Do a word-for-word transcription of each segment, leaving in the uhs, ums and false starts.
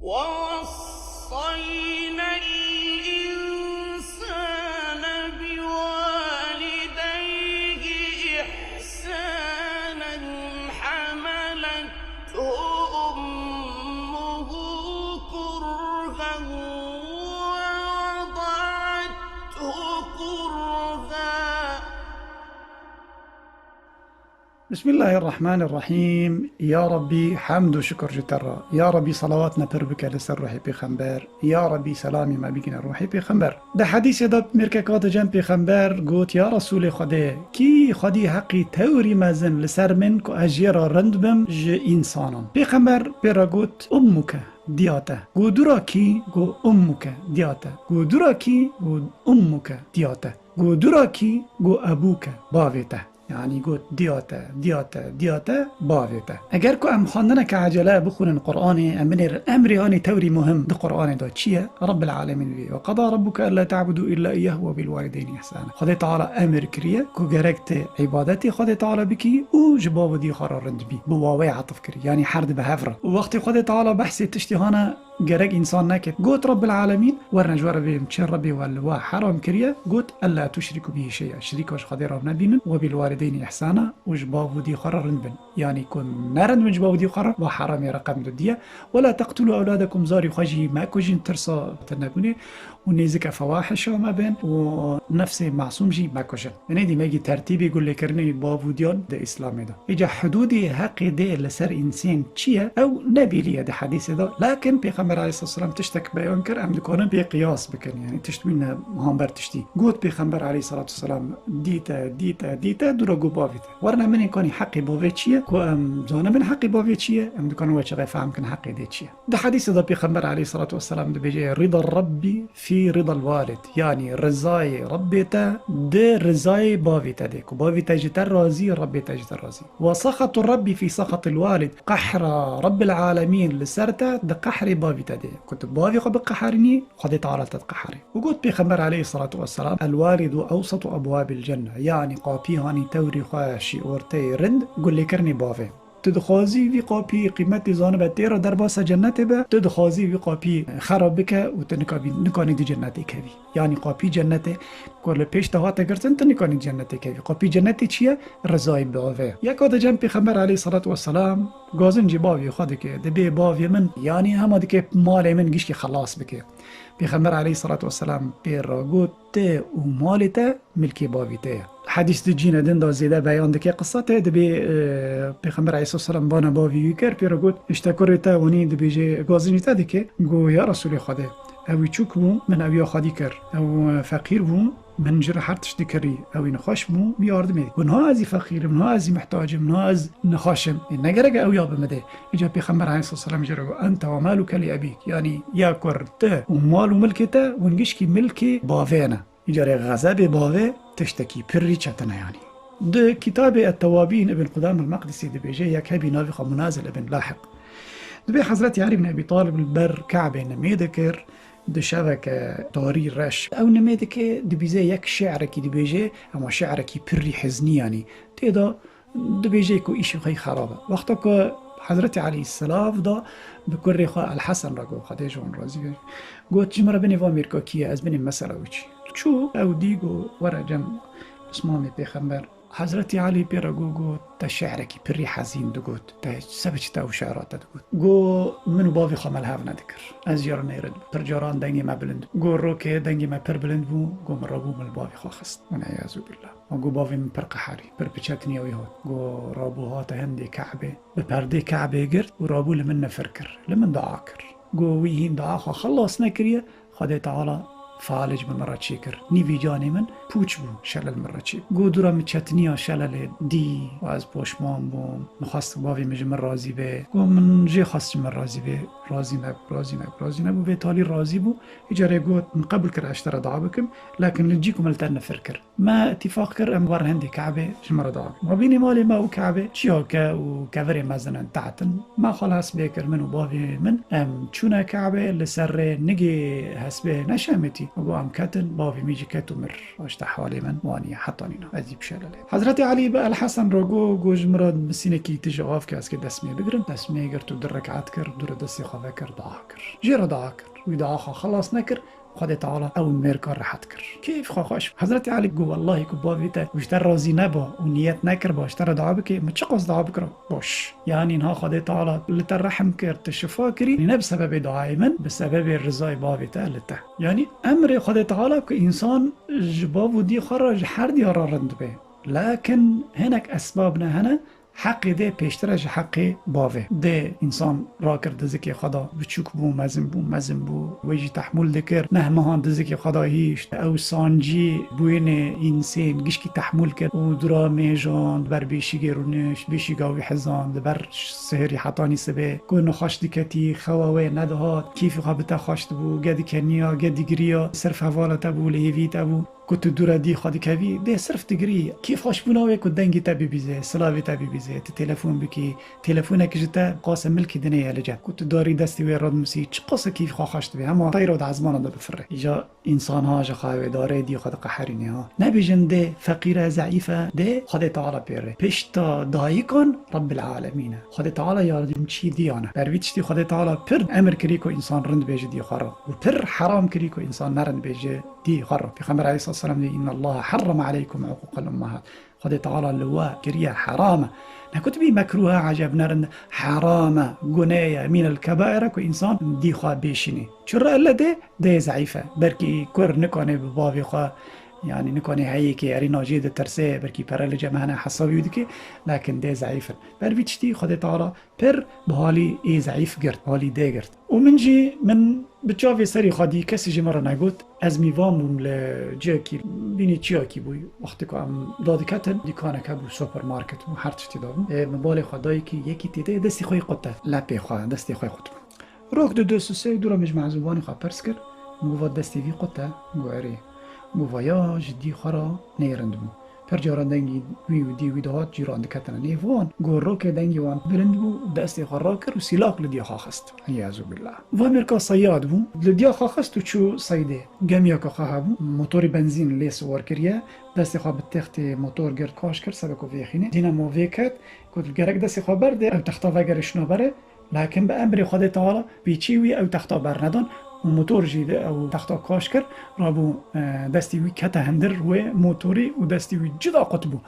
ووصينا الإنسان بوالديه إحسانا، حملته أمه كرها ووضعته كرها. بسم الله الرحمن الرحيم. يا ربي، حمد و şikir ji te re. Ya Rebî, salawat me pir bike li ser ruhê pêxember. Ya Rebî, selamê me bigihîne ruhê pêxember. Di hedîsê de mêrkek hate cem pêxember, got, Ya Resûlê Xwedê, kî xwedî heqî tewrî mezin li ser min ku ez jê re rind bim ji însanan? Pêxember pê re got, Ummuke, diya te. Got, Dûra kî? Got, Ummuke, diya te. Got, Dûra kî? Got, Ummuke, diya te. Got, Dûra kî? Got, Ebûke, bavê te. Yanî got, Diya te, diya te, diya te, bavê te. Eger ku em xwendineke ecele bixwînin Quranê, em binêrin emrê anî tewrî muhim di Quranê de çi ye? Rabbil Alemîn vê. "Ve qada rabbuke ella ta'budu illa iyyahu ve bil walideyni ihsana." Xwedê Teala emir kiriye ku gerek tu îbadetê Xwedê Teala bikî û ji bav û diyê xwe re rind bî. Bi wawê etf kiriye. Yanî her di bi hev re. Û wextê Xwedê Teala behsê tiştê hane gerek însan neket. Got, Rabbil Alemîn, werne ji we re bêjim, çi Rebê we li we heram kiriye? Got, "Ella tuşriku bihi şey'a." Şirîka ji Xwedê re nebînin, "Ve bil walideynî ihsana", û ji bav û diyê xwe re rind bin. Yanî ku nerind bin ji bav û diyê xwe re, va heramê reqem du diye. "Ve la teqtulu ewladekum", zarî xwe jî mekujin, tirsa te nebûnê, û nêzike fewahişa mebin, û nefsê masûm jî mekujin. Binê dîmegî tertîbê gulêkirinê bav û diyan di Îslamê de. Îca hudûdê heqê dê li ser însên çi ye? Ew nebîriye di hedîsê de. Lakin Pêxember aleyhisselam tiştek beyan kir, em dikarin pê qiyas bikin. Yanî tişt wî ne hamber tiştî. Got Pêxember aleyhisselatu vesselam, dîte, dîte, dîte, dûra got bavê te. Werine min ê kanî heqê bavê çi ye? Ku em zanibin heqê bavê çi ye, em dikarin we çaxê fehm kin heqê dê çi ye. Di hedîsê de Pêxember aleyhisselatu vesselam dibêje, "Rida Rabbi fi ridal walid." Yanî rizayê Rabbê te di rizayê bavê te de. Ku bavê te ji te razî, Rabbê te ji te razî. "Ve saxatu Rabbi fi saxatil walid." Qehra Rabbil Alemîn li ser te di qehrê bavê te de. Ku tu bavê xwe biqeherînî, Xwedê Teala te diqeherî. Û got Pêxember aleyhisselatu vesselam, "El walidu ewsatu ebwabil cenne." Yanî qapî hanî tewrî xwe şî orteyê rind, gulêkirinê bavê. Tu dixwazî vî qapî qîmetê zanibe tê re derbasa cennetê be, tu dixwazî vî qapî xera bike û tu nikabî, nikanî di cennetê kevî. Yanî qapî cennetê ku li pêş te hate girtin, tu nikanî cennetê kevî. Qapî cennetê çi ye? Rizayê bavê. Yeka de cem Pêxember aleyhisselatu vesselam gazincî bavê xwe dike, dibê bavê min, yanî hema dike malê min gişkî xelas bike. Pêxember aleyhisselatu vesselam pê re got, "Te û malê te milkê bavî te ye." Hedîs di cîne din de zêde beyan dike qisa te, dibê, e, Pêxember aleyhisselam bana bavî wî kir, pê re got, "Îşte kurê te, wanî dibêje, gazincî te dike." Go, "Ya Resûlê Xwedê, ew wî çûk bû, min ew ya xwedî kir. Ew, e, feqîr bû, min ji re her tişt dikirî. Ew wî nexweş bû, wî yardimê. Go, niha ez î feqîr im, niha ez î mihtac im, niha ez nexweş im. E, ne gerek e ew ya bi min de." Îca Pêxember aleyhisselam jê re got, "Ente ve maluke li ebîk." Yanî, ya kur, tu û mal û milkê te, hûn gişkî milkê bavê ne. Îcarê xezebê bavê tiştekî pirî çetin e yanî. Di kitabê Et-Tewabîn Ibn Qudam el-Meqdisî dibêje, yek hebî navê xwe Munazil Ibn Lahiq. Dibê Hezretî Elî bin Ebî Talib li ber Ke'bê nimê dikir, di şeveke tarî reş. Ew nimê dike, dibîze yek şi'rekî dibêje, ema şi'rekî pirî hiznî yanî. Tê de dibêje ku îşê xwe yî xerab e. Wexta ku Hezretî Elî silav da, bi kurê xwe El-Hesen re got, Xwedê ji wan razî be, got, "Ji min re binê va mêrka kî ye, ez binêm mesela wî çi." Çû, ew dî, got, "Were cem pismamê pêxember." Hezretî Elî pê re got, got, "Te şi'rekî pirî hezîn digot, te sebit te ew şi'ra te digot." Got, "Min û bavê xwe me li hev nedikir. Ez jê re nêrind bûm. Pir caran dengê me bilind bû." Got, "Rokê dengê me pir bilind bû, got, min rabû min li bavê xwe xist. Wene eyazu billah." Got, "Bavê min pir qeherî, pir bi çetiniya wî hat." Got, "Rabû hate hindê Ke'bê, bi perdê Ke'bê girt û rabû li min nifir kir, li min dua kir." Got, "Wî hîn dua xwe xelas nekiriye, Xwedê Teala falic bi min re çêkir. Nîvî canê min pûç bû, şelel min re çêbû." Got, "Dûra min çetiniya şelelê dî û ez poşman bûm. Min xwest bavê min ji min razî be." Got, "Min jê xwest ji min razî be. Razî nebû, razî nebû, razî nebû. Vê talî razî bû. Îcarê got, 'Min qebûl kir ez ji te re dua bikim, lakin li cî ku min li te nifir kir.'" Me îtîfaq kir, em werin hindê Ke'bê ji me re dua bikin. Ma bînî malê me û Ke'bê çiya ke û kevirê mezin in, teht in. Me xwe li hespê kir, min û bavê min, em çûne Ke'bê, li ser rê nigê hespê neşemitî. Û got, em ketin, bavê min jî ket û mir. Raşte halê min waniye, heta nîna ez jî bişelelê. Hezretî Elî bi El Hesen re got, got, ji min re misînekî tije av ke, ez kê destmê bigirim. Destmê girt û du rekat kir, dû re destê xwe vekir, dua kir. Jê re dua kir. Wî dua xwe xelas nekir, Xwedê Teala ew mêrka rehet kir. Kêf xwe xweş. Hezretî Elî got, wellahî ku bavê te ji te razî neba û niyet nekiriba ji te re dua bike, min çiqas dua bikira, boş. Yanî niha Xwedê Teala li te rehm kir, te şifa kirî, ne bi sebebê duayê min, bi sebebê rizayê bavê te li te. Yanî emrê Xwedê Teala ku însan ji bav û dî xwe re ji her diya re rind be. Lakin hinek esbab ne hene, heqê dê pêştir e ji heqê bavê. Dê însan rakir dizikê xwe da, biçûk bû, mezin bû, mezin bû, wê jî tehmûl dikir. Neh mehan dizikê xwe da hîşt. Ew sancî bûyînê însên gişkî tehmûl kir û dura mêjan, di ber bêşîgê rûnişt, bêşîga wî hizand, di ber sihirî hetanî sibê. Ku nexweş diketî, xewa wê nedihat, kêfî xwe bi te xweş dibû, ge dikeniya, ge digiriya, sirf hevala te bû, li hêvî te bû. Ku tu dûre dî xwe dikevî, dê sirf digirî. Kêfxweşbûna wê ku dengê te bibîze, silavê te bibîze, tu telefon bikî, telefonek ji te qase milkî dinê ye li cem. Ku tu darî destê wê radimusî, çiqas kêfxwe xweş dibe, hema teyra di ezmana de bifire. Îja însan ha ji xwe wê darê dî xwe diqeherîne ha. Nebêjin dê feqîr e, zeîf e, dê Xwedê Teala pê re. Pişta dayikan Rabbil Alemîn e. Xwedê Teala yardimçî diyan e. Ber vî tiştî Xwedê Teala pir emir kirî ku însan rind bê ji dî xwe re. Û pir heram kirî ku însan nerind bê ji dî xwe re. Pêxember aleyhisselam dê, "Inna Allaha harrama aleykum uquqal ummahat." Xwedê Teala li we kiriye heram e. Nekutibî mekruh e, eceb nerin, heram e, gunê ye, mînel kebair e ku însan dî xwe bêşînê. Çi re elle dê, dê zeîf e. Belkî kur nikane bi bavê xwe, yanî nikane heyekê erî nacê ditirse, belkî pere li cem hene hesabî wî dike, lakin dê zeîf in. Ber vî tiştî Xwedê Teala Pir bi halî ê zeîf girt, halî dê girt. Û min jî, min bi çavê serî xwe dî, kesî ji min re negot. Ez mîvan bûm li ciyekî, bînî çiyakî bû. Wextê ku em dadiketin, dîkanek hebû, supermarket bû, her tiştî dabû. Ê, min balê xwe dayî kî yekî tê de destê xwe yê qute, lepê xwe, destê xwe yê qut bû. Rok di dest û sey dû re min ji mehzûbanê xwe pirs kir, min got, "Va destê vî qute?" Got, "Erê." Got, "Va ya ji dî xwe re nêrind bû." Pir caran dengî wî û dî wî dihat, cîran diketine nêv wan. Got, "Rokê dengê wan bilind bû û destê xwe rakir û sîlak li diya xwe xist." Îyazû billah. Va mêrka seyyad bû, li diya xwe xist û çû seydê. Gemiyeke xwe hebû, motorî benzîn lê siwar kiriye, destê xwe bi textê motor girt, kaş kir, sebe ku vêxîne. Dînamo vêket, got, "Gerek destê xwe berdê, ew texta vegere şûna berê." Lakin bi emrê Xwedê Teala pêçî wî ew texta bernedan û motor jî de ew texta kaş kir, rabû, e, destî wî kete hindir wê motorî û destî wî cida qut bû.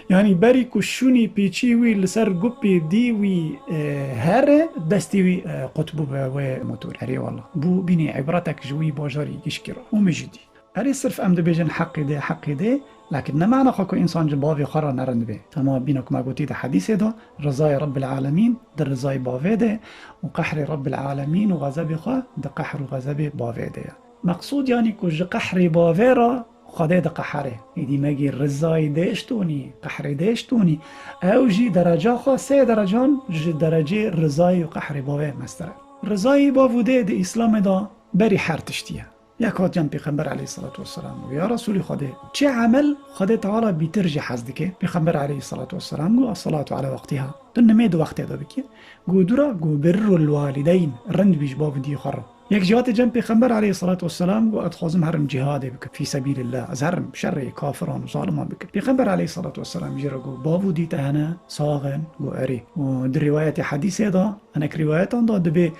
Yanî berî ku şûnî pêçî wî li ser gupê dî wî, e, here, destî wî, e, qut bû bi wê motorî. Erê wala. Bû bînî îbretek ji wî bajarî gişkî re. Û min jî dî. Erê sirf em dibêjin heqê dê, heqê dê, lakin ne mana xwe ku însan ji bavê xwe re nerind be. Tema bîna ku me gotî di hedîsê de, rizayê Rebbil Alemîn di rizayê bavê de û qehrê Rebbil Alemîn û xezebê xwe di qehr û xezebê bavê de ye. Meqsûd yanî ku ji qehrê bavê re Xwedê diqehere. Êdî megî rizayê dê ji to nî, qehrê dê ji to nî. Ew jî dereca xwe sê derecan ji derecê rizayê û qehrê bavê mestir e. Rizayê bav û dê di Îslamê de berî her tiştî ye. Yek hat cem Pêxember aleyhissalatu vesselam û, "Ya Resûlî Xwedê, çi emel Xwedê Teala bîtir jî hez dike?" Pêxember aleyhissalatu vesselam got, "Es-salatu ala waqtiha." Tu nimê di wextê de bikî. Got dûra, got, "Birrul walideyn, rind bî ji bav û diyê xwe re." Yek jî hate cem Pêxember aleyhissalatu vesselam got, "Ez dixwazim herim cihadê bikim, fî sebîlillah, ez herim şerê kafiran û zaliman bikim." Pêxember aleyhissalatu vesselam jê re got, "Bav û dî te hene, sax in?" Got, "Erê." Û di rîwayetê hedîsê de, hinek rîwayetan de dibê,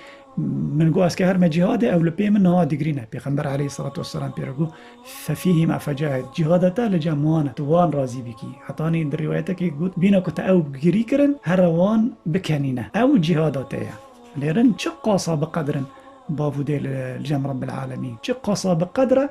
min got, "Ez ke herime cihadê, ew li pê min niha digrîne." Pêxember aleyhissalatu vesselam pê re got, "Fefîhîma fecahid, cihada te li cem wan e, tu wan razî bikî." Hetanî di rîwayetekê got, "Bîna ku te ew girî kirin, here wan bikenîne. Ew cihada te ye." Lêrin çi qasa bi qedir in bav û dê li, li cem Rebbil Alemîn. Çi qasa bi qedir e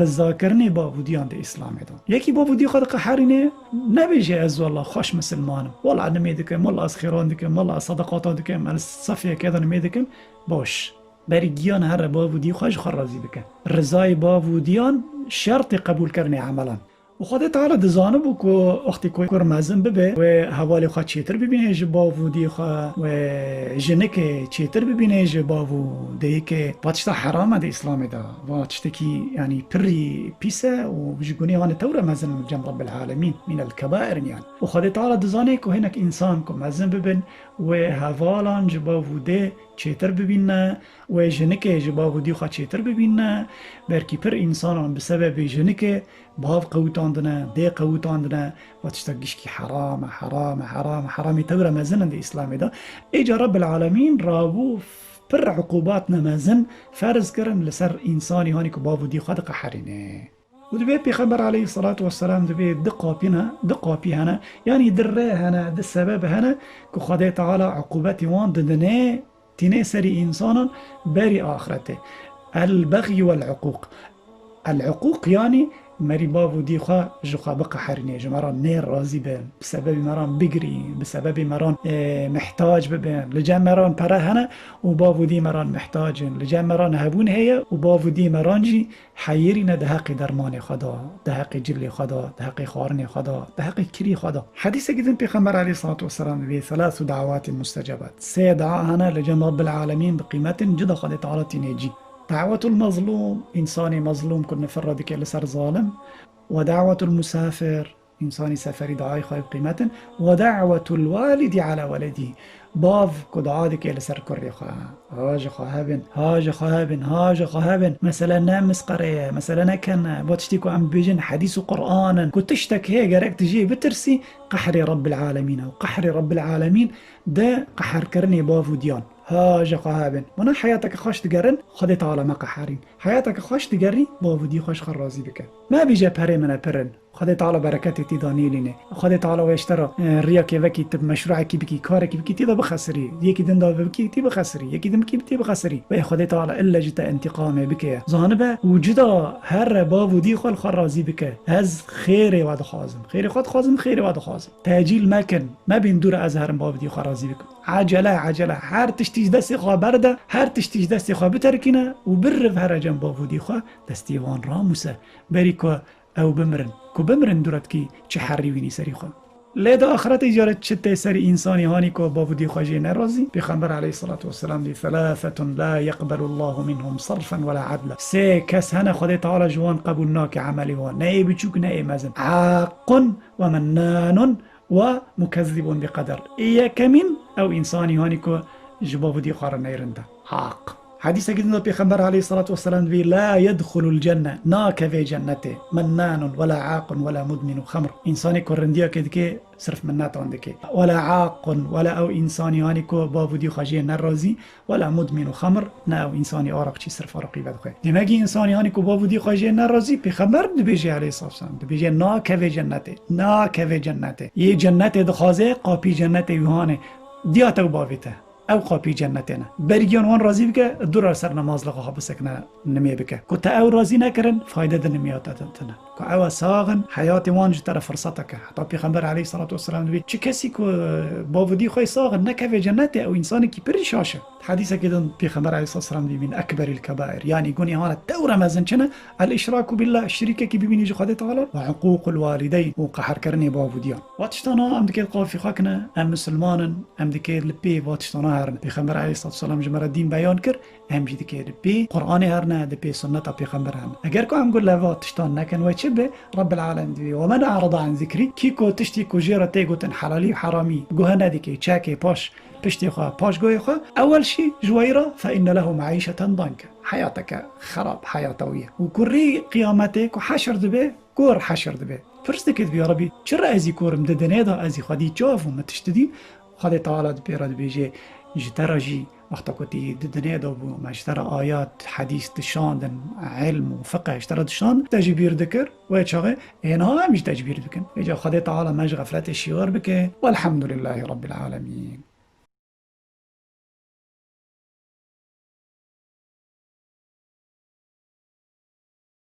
rizakirinê bav û diyan di Îslamê de. Yekî bav û dî xwe diqeherîne, nebêje, "Ez wela xweş misilman im. Wela nimê dikim, wela ez xêran dikim, wela ez sedeqata dikim, ez sefê yekê de nimê dikim." Boş. Berî giyan here bav û dî xwe ji xwe razî bike. Rizayê bav û diyan şertê qebûlkirinê emelan. Û Xwedê Teala dizanibû ku wextê ku kur mezin bibe, wê hevalê xwe çêtir bibîne ji bav û dî xwe, wê jinike çêtir bibîne ji bav û dêyike. Va tişta heram e di Îslamê de. Va tiştekî, yanî, pirî pîs e û ji gunêhan e tewre mezin in cem Rebbil Alemîn, mînel kebair in yan. Û Xwedê Teala dizane ku hinek însan ku mezin bibin, wê hevalan ji bav û dê çêtir bibîne, wê jinikê ji bav û dî xwe çêtir bibîne, belkî pir însanan bi sebebê jinikê bav qewitandine, dê qewitandine, va tiştek gişkî heram e, heram e, heram e, heramî tewre mezin in di Îslamê de. Êca Rebbil Alemîn rabû pir uqubat ne mezin ferz kirin li ser însanî hanî ku bav û dî xwe diqeherîne. Û divê Pêxember aleyhisselatu vesselam divê du qapî ne, du qapî hene, yanî du rê hene, du sebeb hene ku Xwedê Teala uqubetî wan didinê, tînê serî însanan berî axretê. El-bexy wel-uqûq. El-uqûq yanî merî bav û dî xwe ji xwe biqeherînê, ji me re nêrazî bin, bi sebebî me re bigirîn, bi sebebî me re, e, mihtac bibin. Li cem me re pere hene û bav û dî me re mihtac in. Li cem me re hebûn heye û bav û dî me re jî heyirî ne di heqê dermanê xwe de, di heqê cilê xwe de, di heqê xwarinê xwe de, di heqê kirî xwe de. Hedîsekî din Pêxember aleyhisselatu vesselam dibê, "Selasu da'awatin mustecabat." Sê dua hene li cem Rabbil Alemîn bi qîmet in, cida Xwedê Teala tînê cî. Da'wetul mezlûm, însanê mezlûm ku nifir re dike li ser zalim, we da'wetul musafir, însanî seferî duayê xwe bi qîmet in, we da'wetul walidî ala weledî, bav ku dua dike li ser kurê xwe, ha ji xwe hebin, ha ji xwe hebin, ha ji xwe hebin. Mesele ne misqere ye, mesele ne ken e, bo tiştî ku em dibêjin hedîs û Qur'an in, ku tiştek heye gerek tu jê bitirsî, qehrê Rebbil Alemîn e. Û qehrê Rebbil Alemîn di qeherkirinê bav û diyan. Ha ji xwe hebin. Wana heyateke xweş digerin, Xwedê Teala me qeherîn. Heyateke xweş digerî, bav û dî xwe ji xwe razî bike. Mebêje perê min e pir in. Xwedê Teala bereketê tê de nêlîne. Xwedê Teala wê ji te re, e, riya kêvekî tu meşruekî bikî, karekî bikî, tê de bixesirî. Yekî din de bikî, tê bixesirî. Yekî din bikî, tê bixesirî. Wê Xwedê Teala ille ji te intîqamê bike. Zanibe û cida here bav û dî xwe li xwe razî bike. Ez xêrê we dixwazim. Xêrê xwe dixwazim, xêrê we dixwazim. Tecîl mekin. Mebîn dûre ez herim bav û dî xwe razî bikim. Ecele, ecele. Her tiştî ji destê xwe berde, her tiştî ji destê xwe biterikîne û biriv here cem bav û dî xwe destê wan ramûse. Berî ku ew bimirin. Ku bimirin dûretkî çi herî wînî serî xwe. Lê di axretê jî re çi tê serî însanî hanî ku bav û dî xwe jê nerazî? Pêxember aleyhisselatu vesselam dî, "Thalathetun la yeqbelullahu minhum sarfen wela adla." Sê kes hene Xwedê Teala ji wan qebûl nake emelê wan. Ne ê biçûk ne ê mezin. Aqqun we mennanun we mukezzibun bi qeder. Ê yekemîn ew însanî hanî ku ji bav û dî xwe re neyrin de. Aq. Hedîsekî din de Pêxember aleyhisselatu vesselam dibê, "La yedxulul cenne", nakeve cennetê, mennanun wela aqun wela mudminu xemr. Însanê ku rindiyakê dike, sirf minnetan dike. Wela aqun, wela ew însanî hanî ku bav û dî xwe jê nerazî, wela mudminu xemr, ne ew însanî araqçî sirf araqî vedixwe. Demekî însanî hanî ku bav û dî xwe jê nerazî, Pêxember dibêje aleyhisselatu vesselam, dibêje, "Nakeve cennetê, nakeve cennetê." Yê cennetê dixwaze, qapî cennetê wî hane. Diya te û bavê te. Ew qapî cennetê ne. Berî giyan wan razî bike, dûra ser nemaz li xwe bisekine, nimê bike. Ku te ew razî nekirin, fayde di nimiya te de tine. Ku ew e sax in, heyatê wan ji te re firsetek e. Heta Pêxember aleyhisselatu vesselam dibê, çi kesî ku, e, bav û dî xwe sax in, nekeve cennetê, ew însanekî pir şaş e. Hedîsekê din Pêxember aleyhisselatu vesselam dibîn, "Ekberil kebair." Yanî gunêhana tewre mezin çi ne? El-işraku billah, şirîkekî bibînî ji Xwedê Teala, ve uqûqul walideyn, û qeherkirinê bav û diyan. Va tiştana em dikê qafî xwe kine, em misilman in, em dikê li pê va tiştana herin. Pêxember aleyhisselatu vesselam ji me re dîn beyan kir, em jî dikê li pê Qur'anê herine, di pê sunneta Pêxember herine. Eger ku em got leva tiştan nekin, wê çi be? Rabbil Alem dibê, "Ve men a'rada an zikrî", kî ku tiştî ku jê re tê gotin helalî û heramî, guhe nedikê, çekê paş piştê xwe, paş guhê xwe, ewel şî ji weyî re, "Fe inne lehu meîşeten danke." Heyateke xerab, heyata wî ye. Û ku rê qiyametê ku heşr dibe, kor heşr dibe. Pirs dike dibê, "Ya Rebî, çi re ez î korim di dinê de ez î xwedî çav û min tişt dî?" Xwedê Teala di pê re dibêje, "Ji te re jî wexta ku tî di dinê de bû, me ji te re ayat, hedîs dişandin, ilm û fiqh ji te re dişand, te ji bîr dikir, wê çaxê ê niha em jî te ji bîr dikin." Vêca Xwedê Teala me ji xefletê şiyar bike. Welhamdulillahî Rabbil Alemîn.